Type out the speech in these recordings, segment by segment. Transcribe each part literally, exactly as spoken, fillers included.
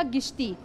Giştî.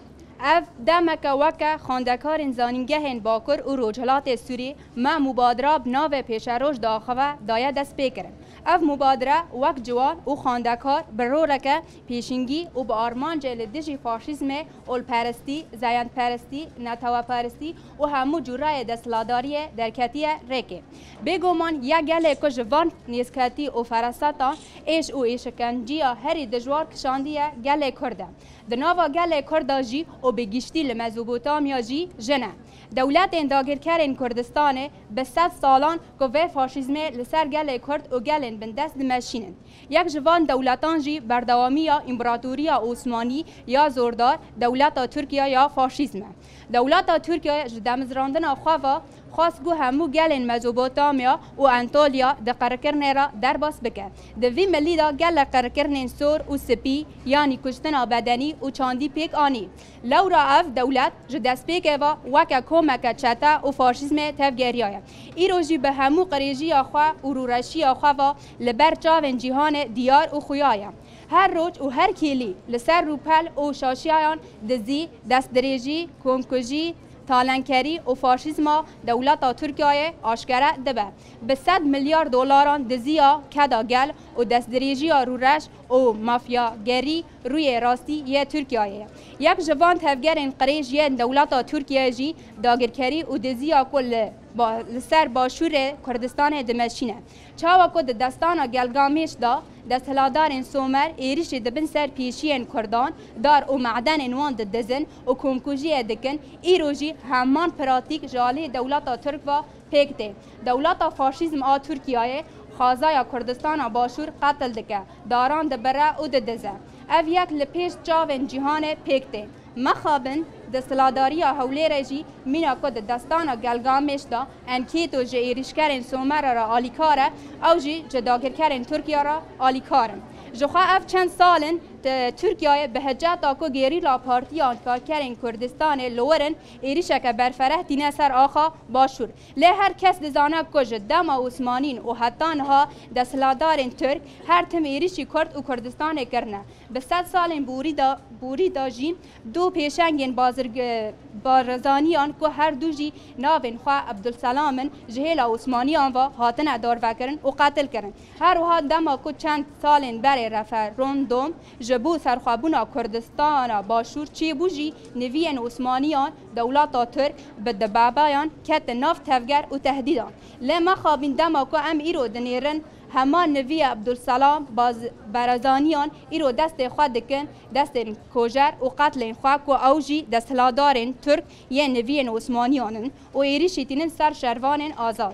Ev demeke weke xwendekarên zanîngehên Bakur û Rojhilatê Sûrî me mubadira bi navê Pêşeroj diaxive daye destpêkirin. Ev mubadire wek ciwan û xwendekar bi roleke pêşîngî û bi armancê li dijî faşîzmê, olperestî, zayendperestî, neteweperestî û hemû cûreyê desthilatdariyê derketiye rêkê. Bêguman ya gelê ku ji van nêzketî û ferasetan êş û êşkenciya herî dijwar kişandiye gelê Kurd e. Di nava gelê Kurda jî û bi giştî li Mezopotamya jî jin e. Dewletên dagirkerên Kurdistanê bi sed salan ku vê faşîzmê li ser gelê Kurd û gelên bindest dimeşînin. Yek ji van dewletan jî berdewamiya Împaratoriya Osmanî ya zordar, dewleta Tirkiye ya faşîzm e. Dewleta Tirkiye ji demizrandina xwe ve xwest ku hemû gelên Mezopotamya û Anatoliya di qirkirinê re derbas bike. Di vî milî de gelek qirkirinên sor û spî, yanî kuştina bedenî û çandî pêk anî. Lewra ev dewlet ji destpêkê ve weke komeke çete û faşîzmê tevgeriyaye. Îro jî bi hemû qirêjiya xwe û rûreşiya xwe ve li ber çavên cîhanê diyar û xuya ye. Her roj û her kêlî li ser rûpel û şaşiyayan dizî, destdirêjî, komkujî, talenkerî û faşîzma dewleta Tirkiyeyê aşkere dibe. Bi sed milyar dolaran diziya keda gel û destdirêjiya rûreş û mafyagerî rûyê rastî yê Tirkiyeyê ye. Yek ji van tevgerên qirêj yên dewleta Tirkiyeyê jî dagirkerî û diziya ku li ba-, li ser başûrê Kurdistanê dimeşîne. Çawa ku di destana Gelgamêş de desthilatdarên Somer êrişî dibin ser pêşiyên Kurdan, dar û medenên wan didizin û komkujiyê dikin, îro jî heman pratîk ji alî dewleta Tirk ve pêk tê. Dewleta faşîzm a Tirkiyeyê xwezaya Kurdistana Başûr qetil dike, daran dibire û didize. Ev yek li pêş çavên cîhanê pêk tê. Mexabin, desthilatdariya Hewlêrê jî mîna ku di destana Gelgamêş de enkêto ji êrîşkerên Somera re alîkar e, ew jî ji dagirkerên Tirkiye re alîkar in. Ji xwe ev çend sal in, Tirkiyeyê bi hiceta ku gerîla partiyan karkerên Kurdistanê li wir in, êrîşeke berfereh tîne ser axa Başûr. Lê her kes dizane ku ji dema Osmanîn û heta niha desthilatdarên Tirk her tim êrîşî Kurd û Kurdistanê kirine. Bi sed salên borî de, borî de jî du pêşengên bazirg-, barizaniyan ku her du jî navên xwe Ebdulselam in, ji hêla Osmaniyan ve hatine darvekirin û qetil kirin. Her wiha dema ku çend salên berê referandom ji bo serxwebûna Kurdistana Başûr çêbû jî niviyên Osmaniyan dewleta Tirk bi dibebayan ketin nav tevger û tehdîdan. Lê mexabin dema ku em îro dinêrin, hema niviyê Ebdulselam Baz-, Barizaniyan îro destê xwe dikin destên kojer û qetlên xwe ku ew jî desthilatdarên Tirk yên niviyên Osmaniyan in û êrîşî tînin ser şervanên azad.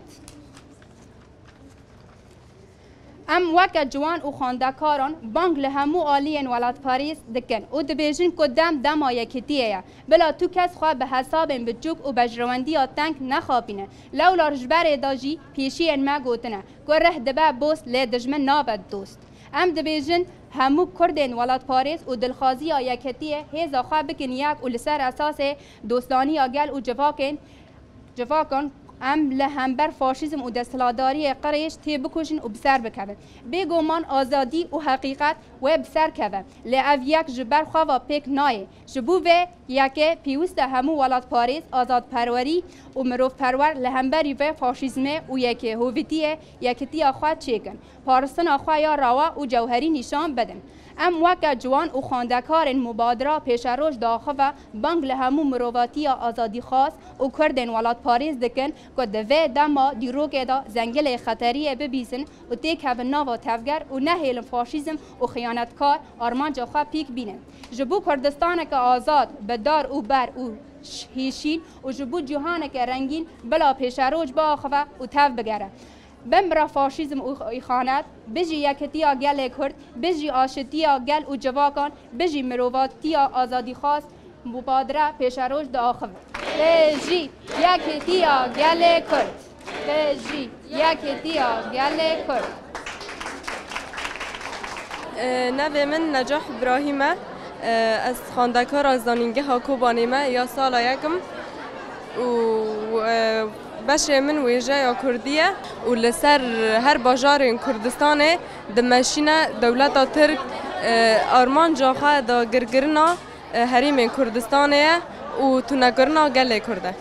Em weke ciwan û xwendekaran bang li hemû aliyên welatparêz dikin û dibêjin ku dem dema yekitiyê ye. Bila tu kes xwe bi hesabên biçûk û bejrewendiya teng nexapîne. Lewla ji berê de jî pêşiyên me gotine ku rih dibe boz lê dijmin nabe dost. Em dibêjin hemû Kurdên welatparêz û dilxwaziya yekitiyê hêza xwe bikin yek û li ser esasê dostaniya gel û civakên Civakan em li hember faşîzm û desthilatdariyê qirêj tê bikujin û bi ser bikevin. Bêguman azadî û heqîqet wê bi ser keve. Lê ev yek ji ber xwe ve pêk nayê. Ji bo vê yekê pêwîst e hemû welatparêz, azadperwerî û mirovperwer li hemberî vê faşîzmê û yekê hovîtiyê yekitiya xwe çêkin. Paristina xwe ya rawa û cewherî nîşan bidin. Em weke ciwan û xwendekarên mubadira pêşeroj diaxive bang li hemû mirovatiya azadîxwaz û Kurdên welatparêz dikin ku di vê dema dîrokê de zengilê xeteriyê bibîsin û têkevin nava tevger û nehêlin faşîzm û xiyanetkar armanca xwe pîk bînin. Ji bo Kurdistaneke azad, bi dar û ber û ş-, hêşîn û ji bo cîhaneke rengîn bila pêşeroj biaxive û tev bigere. Bimre faşîzm û îxanet, bijî yekitiya gelê Kurd, bijî aşitiya gel û civakan, bijî mirovatiya azadîxwaz, mubadire pêşeroj diaxive. Bijî yekitiya gelê Kurd. Bijî yekitiya gelê Kurd. E, nevê min Necah Îbrahîm e. E, ez xwendekara Zanîngeha Kobanê me ya sala yekim û, e, beşê min wêjeya kurdî ye û li ser her bajarên Kurdistanê dimeşîne. Dewleta Tirk, e, armanca xwe dagirkirina Herêmên Kurdistanê ye û tunekirina gelê Kurd e.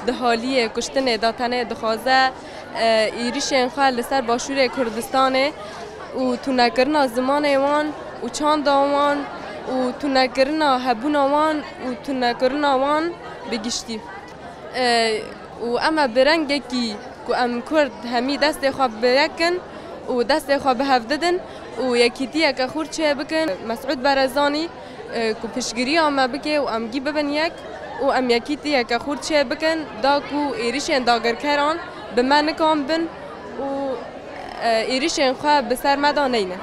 Di haliyê kuştinê de tenê dixwaze, e, êrişên xwe li ser Başûrê Kurdistanê û tunekirina zimanê wan û çanda wan û tunekirina hebûna wan û tunekirina wan bi giştî. E, û em e bi rengekî ku em Kurd hemî destê xwe bi yek kin û destê xwe bi hev didin û yekîtiyeke xurt çê bikin. Mesûd Berezanî, e, ku piştgiriya me bike û em gî bibin yek û em yekîtiyeke xurt çê bikin, da ku êrişên dagirkeran bi me nikan bin û, e, êrişên xwe bi ser me de neynin.